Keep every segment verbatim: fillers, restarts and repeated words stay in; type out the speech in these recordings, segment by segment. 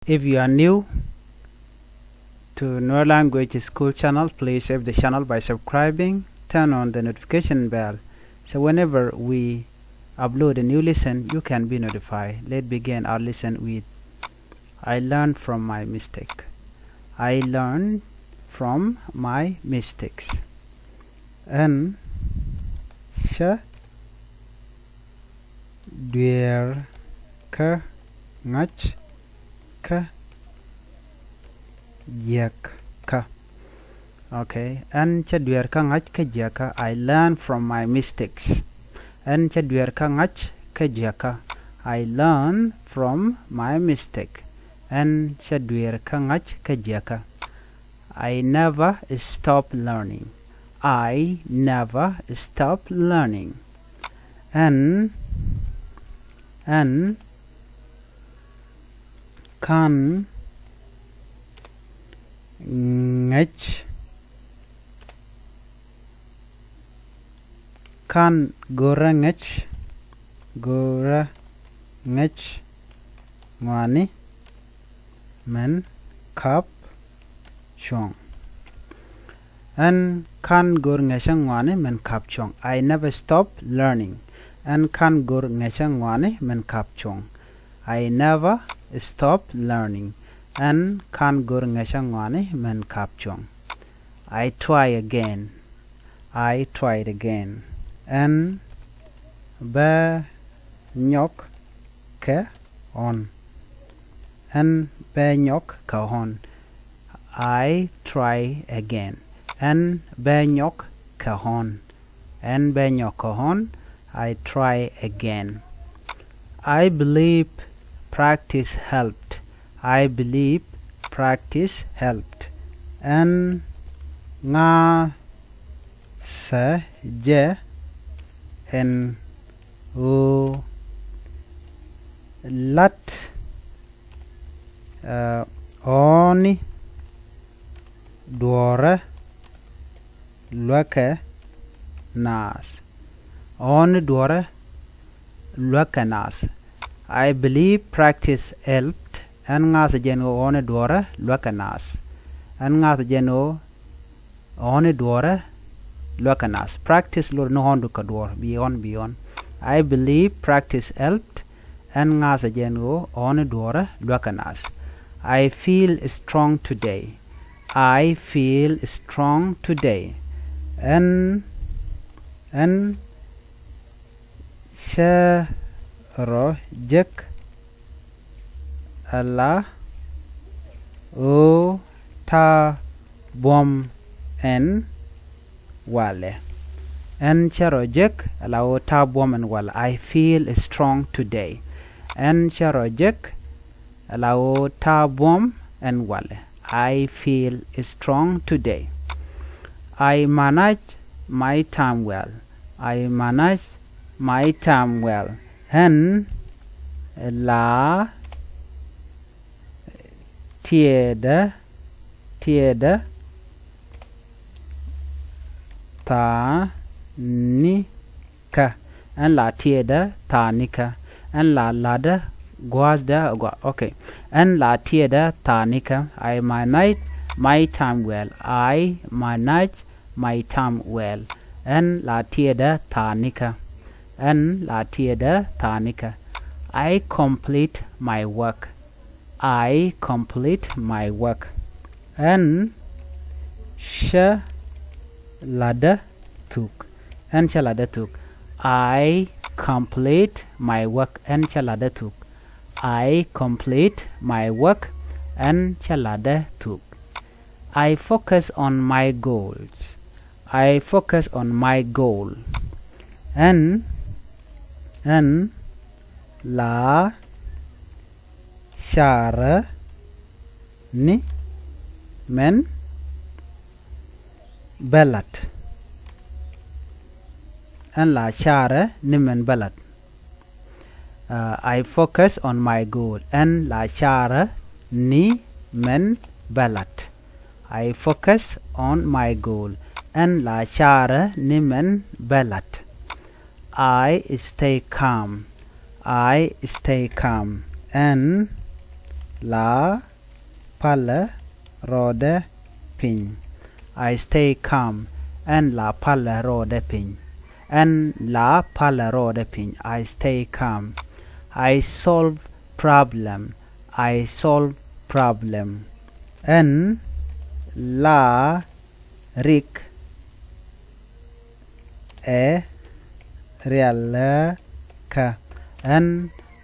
If you are new to Nuer Language School channel, please save the channel by subscribing, turn on the notification bell, so whenever we upload a new lesson, you can be notified. Let's begin our lesson with I learn from my mistake. I learn from my mistakes. Ɛn cä dueer kä ŋa̱c kä jiäkä. Okay. Ɛn cä dueer kä ŋa̱c kä jiäkä. I learn from my mistakes. Ɛn cä dueer kä ŋa̱c kä jiäkä. I learn from my mistake. Ɛn cä dueer kä ŋa̱c kä jiäkä. I never stop learning. I never stop learning. Ɛn, ɛn ka̱n ŋäc, ka̱n go̱rä ŋäc, go̱rä ŋäc ŋɔaani min kap cuɔ̱ŋ. Ɛn ka̱n go̱r ŋäcä ŋɔaani min kap cuɔ̱ŋ. I never stop learning. Ɛn ka̱n go̱r ŋäcä ŋɔaani min kap cuɔ̱ŋ. I never stop learning. Ɛn ka̱n go̱r ŋäcä ŋɔaani min kap cuɔ̱ŋ. I try again. I tried again. Ɛn bä nyɔk kɛ ɣɔ̱n. Ɛn bä nyɔk kɛ ɣɔ̱n. I try again. Ɛn bä nyɔk kɛ ɣɔ̱n. Ɛn bä nyɔk kɛ ɣɔ̱n. I try again. I believe practice helped. I believe practice helped. Ɛn ŋa̱ sɛ jɛ ɛn ɣöö la̱t, eh, ɣɔ̱ɔ̱ni duɔ̱ɔ̱rä luäkɛ naath. Ɣɔ̱ɔ̱ni duɔ̱ɔ̱rä luäkɛ naath. I believe practice helped. Ɛn ŋa̱thä jɛn ɣöö ɣɔ̱ɔ̱ni duɔ̱ɔ̱rä luäkɛ naath. Ɛn ŋa̱thä jɛn ɣöö ɣɔ̱ɔ̱ni duɔ̱ɔ̱rä luäkɛ naath. Practice lot ni ɣɔ̱ɔ̱ndu kɛ duɔ̱ɔ̱r. Bi ɣɔ̱n, bi ɣɔ̱n. I believe practice helped. Ɛn ŋa̱thä jɛn ɣöö ɣɔ̱ɔ̱ni duɔ̱ɔ̱rä luäkɛ naath. I feel strong today. I feel strong today. Ɛn, ɛn cä rɔ jek ala ɣöö ta̱a̱ buɔ̱m ɛn walɛ. Ɛn cä rɔ jek ala ɣöö ta̱a̱ buɔ̱m ɛn walɛ. I feel strong today. Ɛn cä rɔ jek ala ɣöö ta̱a̱ buɔ̱m ɛn walɛ. I feel strong today. I manage my time well. I manage my time well. Ɛn la tiɛɛdä, tiɛɛdä tha̱a̱ŋ ni kä. Ɛn la tiɛɛdä tha̱a̱ŋ ni kä. Ɛn la la̱tdä gua̱a̱thdä gua. Okay. Ɛn la tiɛɛdä tha̱a̱ŋ ni kä. I manage my time well. I manage my time well. Ɛn la tiɛɛdä tha̱a̱ŋ ni kä. Ɛn la tiɛɛdä tha̱a̱ŋ ni kä. I complete my work. I complete my work. Ɛn cä la̱tdä thuk. Ɛn cä la̱tdä thuk. I complete my work. Ɛn cä la̱tdä thuk. I complete my work. Ɛn cä la̱tdä thuk. I focus on my goals. I focus on my goal. Ɛn, ɛn la carä ni min bä la̱t. Ɛn la carä ni min bä la̱t. Uh, I focus on my goal. Ɛn la carä ni min bä la̱t. I focus on my goal. Ɛn la carä ni min bä la̱t. I stay calm. I stay calm. Ɛn la palä rɔɔdɛ piny. I stay calm. Ɛn la palä rɔɔdɛ piny. Ɛn la palä rɔɔdɛ piny. I stay calm. I solve problem. I solve problem. Ɛn la rik ɛ rialikä. Ɛn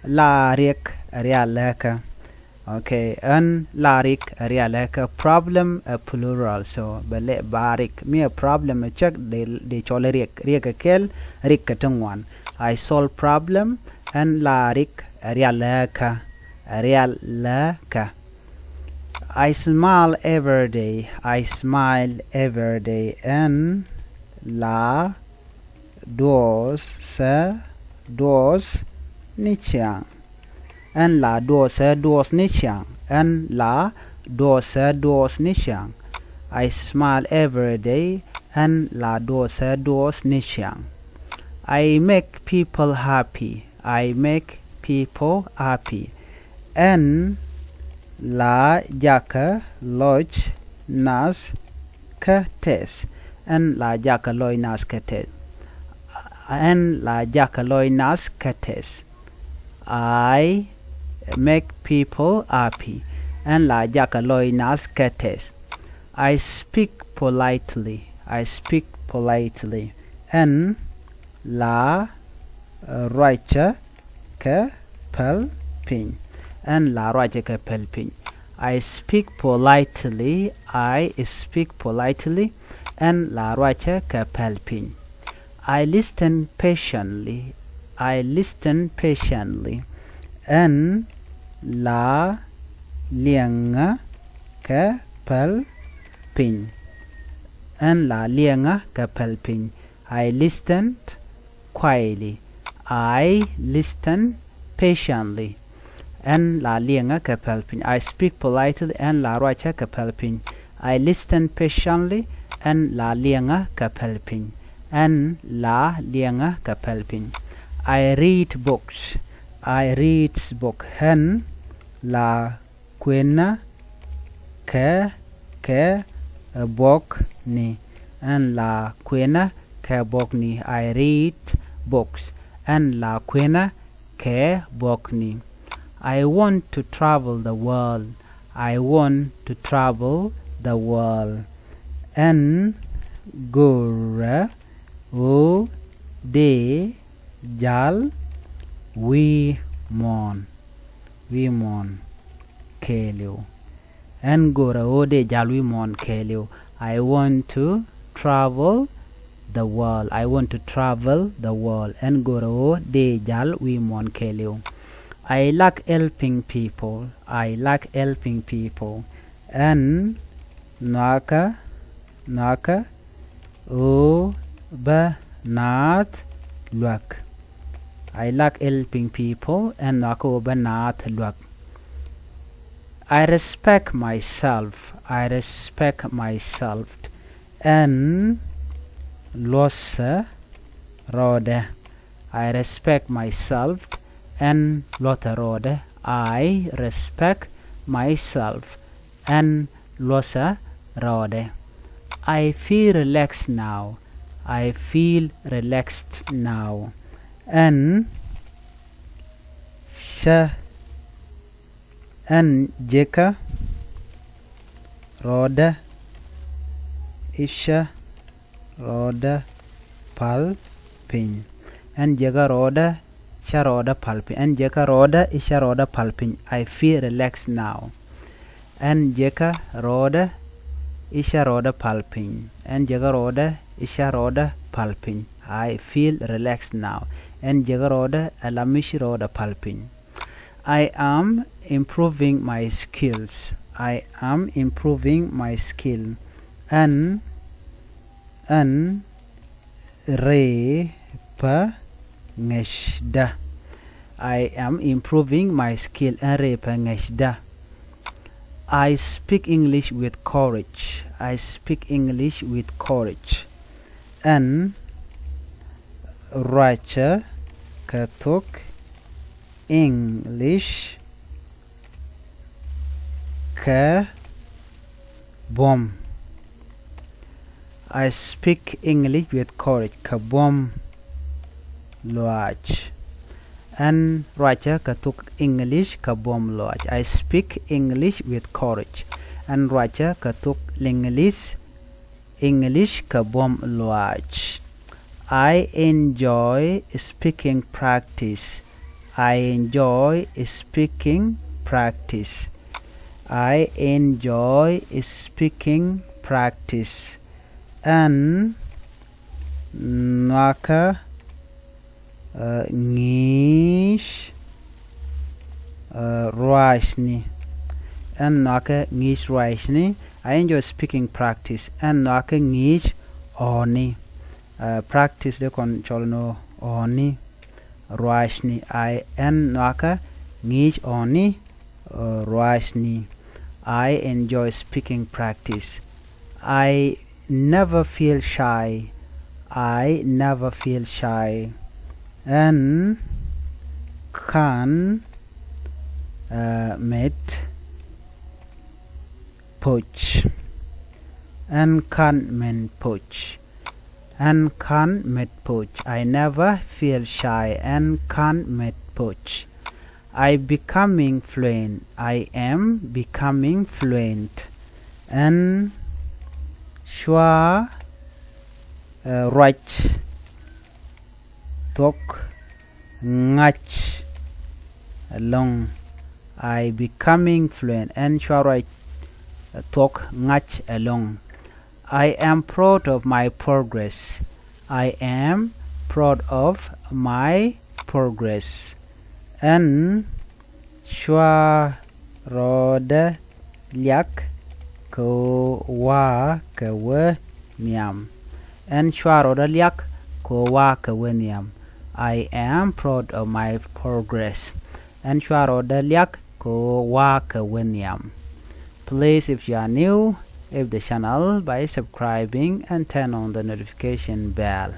la rik ɛ rialikä. Okay, ɛn la rik ɛ rialikä. Problem ɛ plural, so bɛ lɛ ba rik. Mi ɛ problem ɛ cäk dee, dee cɔl ɛ rik. Rik ɛ kɛl, rik kɛ ti ŋuan. I solve problem. Ɛn la rik ɛ rialikä. Ɛ rialikä. I smile every day. I smile every day. Ɛn la duɔth sɛ duɔth ni ciaŋ. Ɛn la duɔth sɛ duɔth ni ciaŋ. Ɛn la duɔth sɛ duɔth ni ciaŋ. I smile every day. Ɛn la duɔth sɛ duɔth ni ciaŋ. I make people happy. I make people happy. Ɛn la jakä lɔc nath kä tɛth. Ɛn la jakä lɔc nath kä tɛth. Ɛn la jakä lɔc nath kä tɛth. I make people happy. Ɛn la jakä lɔc nath kä tɛth. I speak politely. I speak politely. Ɛn la ruacä kɛ päl piny. Ɛn la ruacä kɛ päl piny. I speak politely. I speak politely. Ɛn la ruacä kɛ päl piny. I listen patiently. I listen patiently. Ɛn la liɛŋä kɛ päl piny. Ɛn la liɛŋä kɛ päl piny. I listened quietly. I listened patiently. Ɛn la liɛŋä kɛ päl piny. I speak politely. Ɛn la ruacä kɛ päl piny. I listened patiently. Ɛn la liɛŋä kɛ päl piny. Ɛn la liɛŋä kɛ päl piny. I read books. I read book. Ɛn la kuenä kɛ kɛ buɔkni. Ɛn la kuenä kɛ buɔkni. I read books. Ɛn la kuenä kɛ buɔkni. I want to travel the world. I want to travel the world. Ɛn görä ɣöö dee jal wi̱i̱ muɔ̱ɔ̱n. Wi̱i̱ muɔ̱ɔ̱n kɛɛliw. Ɛn görä ɣöö dee jal wi̱i̱ muɔ̱ɔ̱n kɛɛliw. I want to travel the world. I want to travel the world. Ɛn görä ɣöö dee jal wi̱i̱ muɔ̱ɔ̱n kɛɛliw. I like helping people. I like helping people. Ɛn nhɔakä nhɔakä ɣöö bä naath luäk. I like helping people. Ɛn nhɔakä ɣöö bä naath luäk. I respect myself. I respect myself. Ɛn luɔthä rɔɔdɛ. I respect myself. Ɛn luɔthä rɔɔdɛ. I respect myself. Ɛn luɔthä rɔɔdɛ. I feel relaxed now. I feel relaxed now. Ɛn cä ɛn jekä rɔɔdä i̱ cä rɔɔdä pal piny. Ɛn jekä rɔɔdä cä rɔɔdä pal piny. Ɛn jekä rɔɔdä i̱ cä rɔɔdä pal piny. I feel relaxed now. Ɛn jekä rɔɔdä i̱ cä rɔɔdä pal piny. Ɛn jekä rɔɔdä i̱ cä rɔɔdä pal piny. I feel relaxed now. Ɛn jekä rɔɔdä ɛ la mi ci rɔɔdä pal piny. I am improving my skills. I am improving my skill. Ɛn ɛn rëë pä ŋäcdä. I am improving my skill. Ɛn rëë pä ŋäcdä. I speak English with courage. I speak English with courage. Ɛn ruacä kɛ thok English kɛ buɔ̱m. I speak English with courage. Kɛ buɔ̱m lɔaac. Ɛn ruacä kɛ thok English kɛ buɔ̱m lɔaac. I speak English with courage. Ɛn ruacä kɛ thok English, English kɛ buɔ̱m lɔaac. I enjoy speaking practice. I enjoy speaking practice. I enjoy speaking practice. Ɛn nhɔakä, uh, ŋi̱i̱c, uh, ruacni. Ɛn nhɔakä ŋi̱i̱c ruacni. I enjoy speaking practice. Ɛn nhɔakä ŋi̱i̱c ɔɔni. Uh, practice dee kɔn cɔl ni ɣɔni. Ruacni. I, ɛn nhɔakä ŋi̱i̱c ɣɔni, uh, ruacni. I enjoy speaking practice. I never feel shy. I never feel shy. Ɛn /ka̱n, uh, met poc. Ɛn /ka̱n met poc. Ɛn /ka̱n met poc. I never feel shy. Ɛn /ka̱n met poc. I becoming fluent. I am becoming fluent. Ɛn /cua, uh, ruac thuɔ̱k ŋa̱c ɛlɔ̱ŋ. I becoming fluent. Ɛn /cua ruac thuɔ̱k ŋa̱c ɛlɔ̱ŋ. I am proud of my progress. I am proud of my progress. Ɛn /cua rɔɔdä liak kɛ ɣöö wa̱a̱ kɛ wä nhiam. Ɛn /cua rɔɔdä liak kɛ ɣöö wa̱a̱ kɛ wä nhiam. I am proud of my progress. Ɛn /cua rɔɔdä liak kɛ ɣöö wa̱a̱ kɛ wä nhiam. Please, if you are new, if the channel by subscribing and turn on the notification bell.